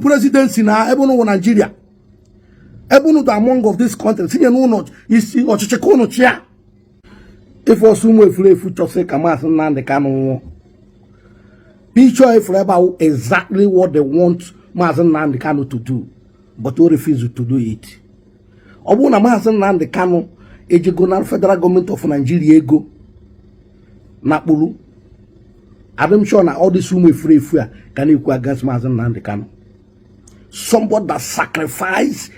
Presidency na ebe unu wụ Naijiria, ebe unu dị among of this country, tinye n'ụlọ isi ọchịchị ka unu chịa. Ife ọsọ ụmụ efulefu chọsị ka Maazị Nnamdi Kanu nwụọ. Picture ifuru ebe ahụ, exactly what they want Maazị Nnamdi Kanu to do, but o refuse to do it. Ọ bụrụ na Maazị Nnamdi Kanu ejego na Federal Government of Nigeria ego na kpụrụ, adịm sure na all this ụmụ efulefu a ga na-ekwu against Maazị Nnamdi Kanu. Somebody that sacrificed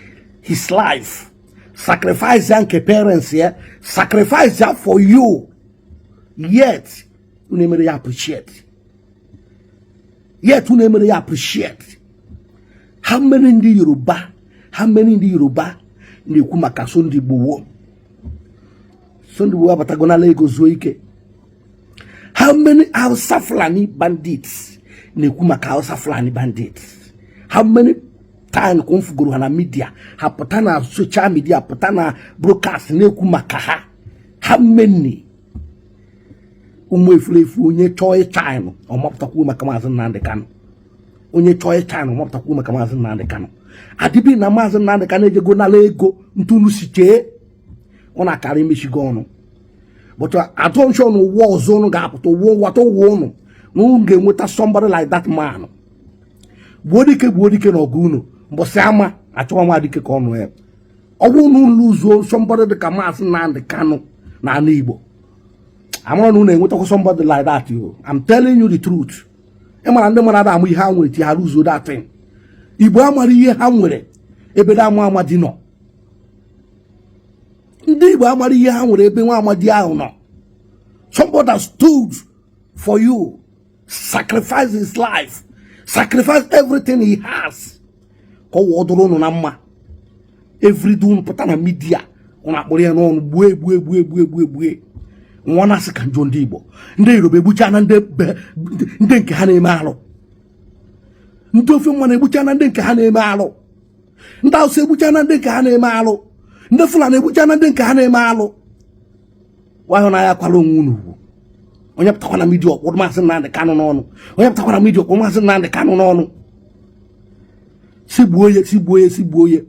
his life, sacrifice ya nke parents ya, sacrifice ya for you, yet unu emere ya appreciate, yet unu emere ya appreciate. How many ndị Yoruba, how many ndị Yoruba na-ekwu maka Sunday Igboho? Sunday Igboho abatago n'ala ego zuo ike. How many Hausa Fulani bandits na-ekwu maka Hausa Fulani bandits? How many time ka m fugoro ha na media, ha pụta na social media, pụta na broadcast na-ekwu maka ha? How many? Ụmụ efulefu, onye chọọ ịchina ọmapụtakwuo maka Maazị Nnamdi Kanu. Onye chọọ ịchina ọmapụtakwuo maka Maazị Nnamdi Kanu. Adịbi na Maazị Nnamdi Kanu ejego nala ego ntunu si chee ọ na-akara imechigo ọnụ, but attention, ụwa ọzọ ụnụ ga-apụta ụwa nwata ụwa ụnụ na unu ga-enweta somebody like that man. Gbuo dike, gbuo dike na ọgụ unu mbọsị ama achọwa nwa dike ka ọnụ ya. Ọ bụrụ na unu luzuo somebody dị ka Maazị Nnamdi Kanu na ala Igbo, amara na unu enwetakwa somebody like that yo. I'm telling you the truth. Ịmara ndị mara amụ ihe ha nwere ti ha luzuo that thing. Igbo amara ihe ha nwere ebe ama amadi nọ. Ndị Igbo amara ihe ha nwere ebe nwa amadi ahụ nọ. Somebody that stood for you, sacrifice his life, sacrifice everything he has ka ọ wụọ dụrụ unu na mma. Everyday unu pụta na media, unu akpọrọ ya n'ọnụ, gbue egbue egbue egbue egbue egbue nwa. Na-asị ka njọ ndị Igbo, ndị Yoruba egbucha na ndị ndị nke ha na-eme alụ, ndị ofe mmanụ egbucha na ndị nke ha na-eme alụ, ndị Hausa egbucha na ndị nke ha na-eme alụ, ndị Fulani egbucha na ndị nke ha na-eme alụ. Nwayọ na ya kwala onwe unu ugwu. Onye pụtakwa na media, ọkpụrụ Maazị Nnamdị Kanụ n'ọnụ. Onye pụtakwa na media, ọkpụrụ Maazị Nnamdị Kanụ n'ọnụ, si gbuo ya, si gbuo ya, si gbuo ya.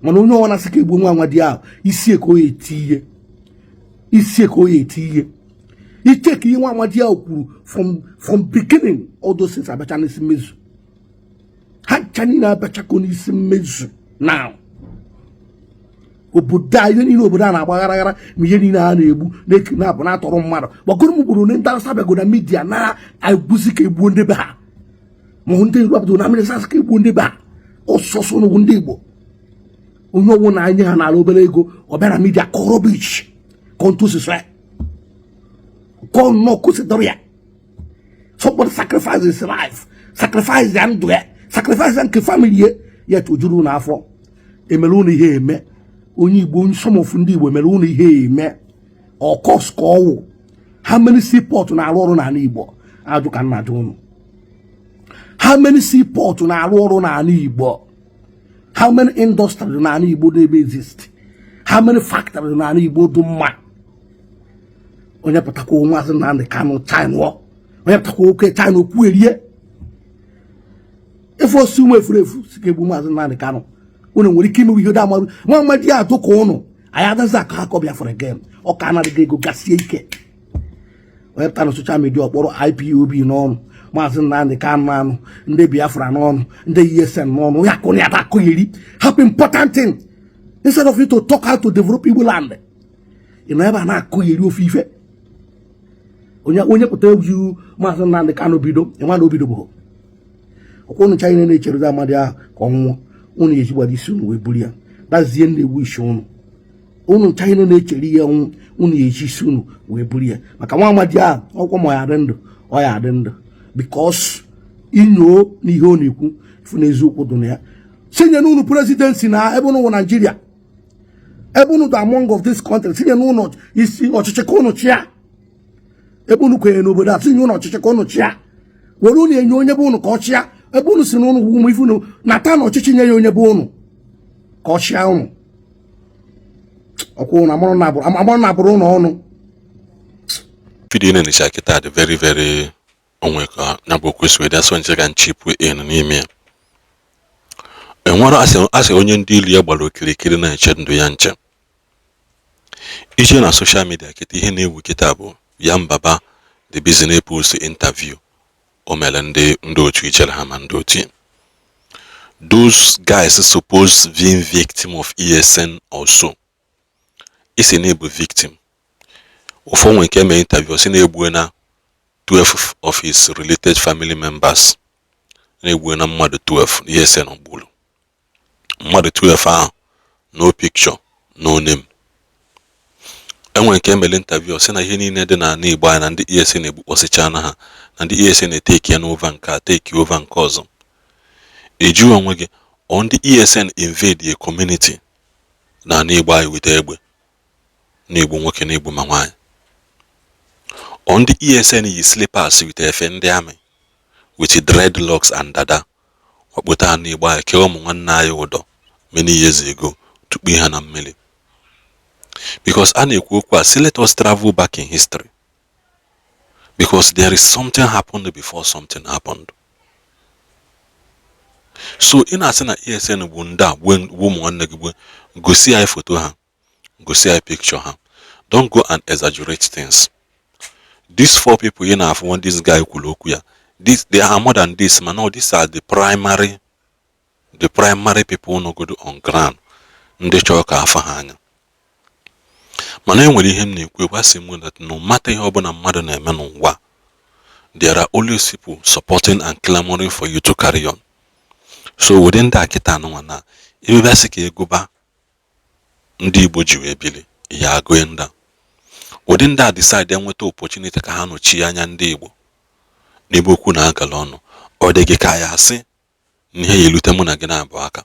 Mana onye ọnwa na-asị ka egbuo nwa nwa di ahụ, isi ka o ya eti ihe, isi ka o ya eti ihe iche ka ihe nwa amadi ahụ kwuru from beginning. All those things abacha n'isi mmezu, ha ncha niile abachako n'isi mmezu. Now obodo a, ihe niile obodo a na-agba ghara ma ihe niile a na-egbu na-eke na-abụ na-atọrọ mmadụ gbagoro m gburu ndị Awụsa bịago na media na-egbuzi ka egbuo ndị be ha, ma ndị Yoruba bidoro na mmiri sasị ka egbuo ndị be ha ọsọsọ n'ugwu. Ndị Igbo, onye ọwụ na anya ha n'ala obere ego, ọ bịa na media kọrọ rubbish kọntu osisi kọ nnọọ kwụsịdọrọ ya. Somebody sacrifice his life, sacrifice ya ndụ ya, sacrifice ya nke family ya, yet o juru n'afọ emere unu ihe eme. Onye Igbo, onye some of ndị Igbo mere unu ihe eme ọkọs ka ọwụ. How many seaport na-arụ ọrụ n'ala Igbo? Ajụ ka nna ajụ unu. How many seaport na-arụ ọrụ n'ala Igbo? How many industry n'ala Igbo na-ebe exist? How many factory n'ala Igbo dị mma? Onye pụtakwa, Maazị Nnamdị Kanụ China, onye pụtakwa oke China okwu erie efe osi. Ụmụ efuru efu si ka egbu Maazị Nnamdị Kanụ, unu nwere ike imewe ihe dị amarụ nwa amadi ya atụ ka ụnụ anyị adazi akọ akọ Biafra again. Ọka anaghị ego gasie ike. Onye pụta na social media, ọkpọrọ IPOB n'ọnụ, Maazị Nnamdị Kanụ anụ, ndị Biafra n'ọnụ, ndị ESN n'ọnụ ya kụ ya akụgheri. Hapụ important thing. Instead of you to talk how to develop Igbo land, ị nọ ebe a na-akụgheri ofe ife. Onye pụta egwu Maazị Nnamdị Kanụ bido ịma na o bido bụ ọkwa unu china na-echerede amadi ahụ ka ọ nwụọ. Unu eji gbado isi unu wee buru ya dazie na-egbu isi unu. Unu china na-echere ihe ọnwụ, unu eji isi unu wee buru ya maka nwa amadi ahụ. Ọkwa ma ọ ya adị ndụ, ọ ya adị ndụ, because inyoo n'ihe ọ na-ekwu fụ na eziokwu dị na ya. Sinye n'unu presidency na ebe unu wụ Naijiria, ebe unu dị among of this country, tinye n'ụlọ isi ọchịchị ka unu chịa. Ebe unu kwenyere n'obodo a, tinye ụlọ ọchịchị ka unu chịa. Were unu enye onye bụ unu ka ọ chịa. Ebe unu si na unu ụmụ ife unu nata na ọchịchị, nye ya onye bụ unu ka ọ chịa unu. Ọkwa unu amarụ na abụrụ ụnụ ọnụ. Video na-enecha kịta dị very very onwe ka ya bụ okwu si wee dị asọ nche ka nchịpụ in n'ime ya. Enwere asị onye ndị ilu ya gbara okirikiri na-eche ndụ ya nche. Ije na social media kịta, ihe na-ewu kịta bụ Yanbaba the business post interview o mere ndị otu ichere ha ma ndị otu ya. Those guys suppose being victim of ESN also. Isi na-ebu victim ụfọ nwe nke mee interview si na-egbue na 12 of his related family members, na-egbue na mmadụ 12 ESN gburu mmadụ 12 ahụ. No picture, no name. Enwere nke emere interview sị na ihe niile dị n'ala Igbo anyị na ndị ESN egbukpọsịcha na ha na ndị ESN na-eteki ya n'ova nke a, take over nke ọzọ. Ejughị onwe gị ọ ndị ESN invade a community n'ala Igbo anyị weta egbe na-egbu nwoke, na-egbu ma nwaanyị. Ọ ndị ESN yi slippers with efe ndị amị, with dreadlocks and dada, wakpota ala Igbo anyị, kee ụmụ nwanne anyị ụdọ many years ago, tukpu ha na mmiri? Because a na-ekwu okwu a sị, let us travel back in history, because there is something happened before something happened. So ị na-asị na ESN bụ ndị a gbuo ụmụ nwanne gị, gbuo, gosi anyị foto ha, gosi anyị picture ha. Don't go and exaggerate things. These four people ị na-afụ when this guy kwuru okwu ya, this, they are more than this, mana these are the primary people nọgodo on ground, ndị chọrọ ka afọ ha anya. Mana e nwere ihe m na-ekwu ekwu, asị m that no matter ihe ọbụla mmadụ na-eme n'ụwa, there are always people supporting and clamoring for you to carry on. So were ndị a kịta anụnwa na ebe bịa sị ka egụba ndị Igbo ji wee bili ihe agụ ndị a, ụdị ndị a decide enweta opportunity ka ha nọchie anya ndị Igbo n'ebe okwu na-agala ọnụ. Ọ dị gị ka ya asị na ihe ya elute mụ na gị na-abụ aka.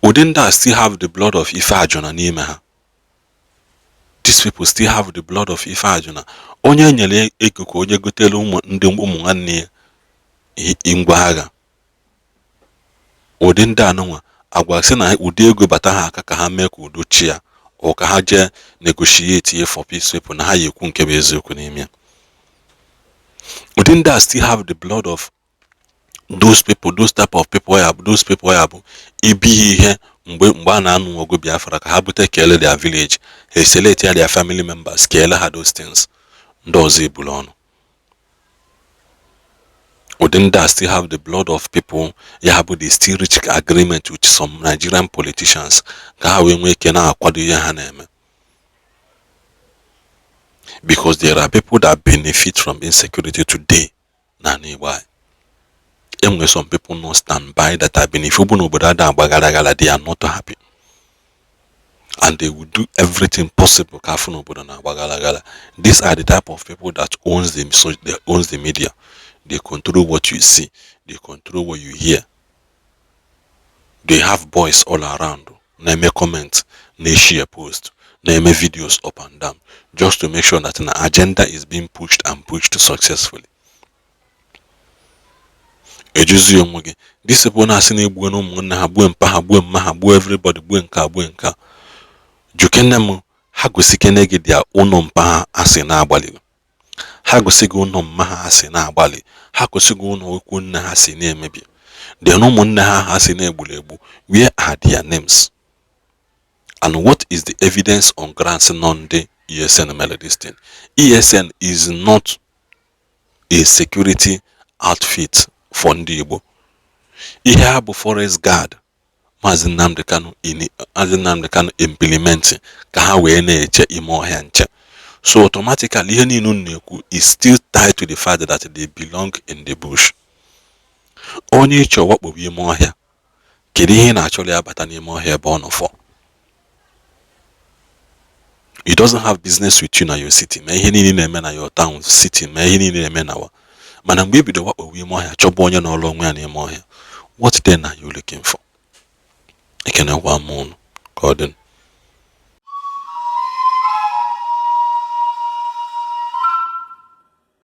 Ụdị ndị a still have the blood of Ifeajuna n'ime ha. These people still have the blood of Ifeajuna, onye nyere ego ka onye gotere ụmụ ndị ụmụ nwanne ya ngwa agha. Ụdị ndị anụnwa agwa sị na ụdị ego bata ha aka ka ha mee ka udo chia ọ, ka ha jee negotiate for peace people, na ha ya ekwu nke bụ eziokwu n'ime ya. Ụdị ndị a still have the blood of those people, those type of people ya bụ those people ya bụ ibi ihe mgbe a na-anụ ọgụ Biafra ka ha bute kele their village, ha eselect ya their family members, kele ha those things, ndị ọzọ ebulu ọnụ. Ụdị ndị a still have the blood of people ya bụ they still reach agreement with some Nigerian politicians ka ha wee nwee ike na-akwado ihe ha na-eme, because there are people that benefit from insecurity today na Igbo anyị. Enwere some people no stand by that are benefit bụ n'obodo ada agba gara gara. They are not happy and they will do everything possible ka afọ n'obodo na-agba gara gara. These are the type of people that owns the, so they owns the media. They control what you see, they control what you hear. They have boys all around na-eme comment, na-share post, na-eme videos up and down, just to make sure that an agenda is being pushed and pushed successfully. Ejuzi onwe gị, these people na-asị na egbuo na ụmụnne ha, gbuo mpa ha, gbuo mma ha, gbuo everybody, gbuo nke a, gbuo nke a. Jukene m, ha gosikene gị dia ụnọ mpa ha asị na-agbalị, ha gosi gị ụnọ mma ha asị na-agbalị, ha gosi gị ụnọ okwu nne ha si na-emebi, then ụmụnne ha ha si na-egburu egbu, where are their names and what is the evidence on ground sị nọ ndị ESN mere this thing? ESN is not a security outfit for ndị Igbo. Ihe ha bụ forest guard Maazị Nnamdi Kanu, Maazị Nnamdi Kanu implement ka ha wee na-eche ime ọhịa nche. So automatically, ihe niile unu na-ekwu is still tied to the fact that they belong in the bush. Onye ịchọ wakpobe ime ọhịa, kedu ihe ị na-achọrọ ya bata n'ime ọhịa ebe ọ nọ for? He doesn't have business with you na your city, ma ihe niile na-eme na your town, city, ma ihe niile na-eme na wa. Mana mgbe i bido wakpowe ime ọhịa, chọba onye n'ọrụ onwe ya n'ime ọhịa, what then are you looking for? Ekenekwa m unu ka ọ dị.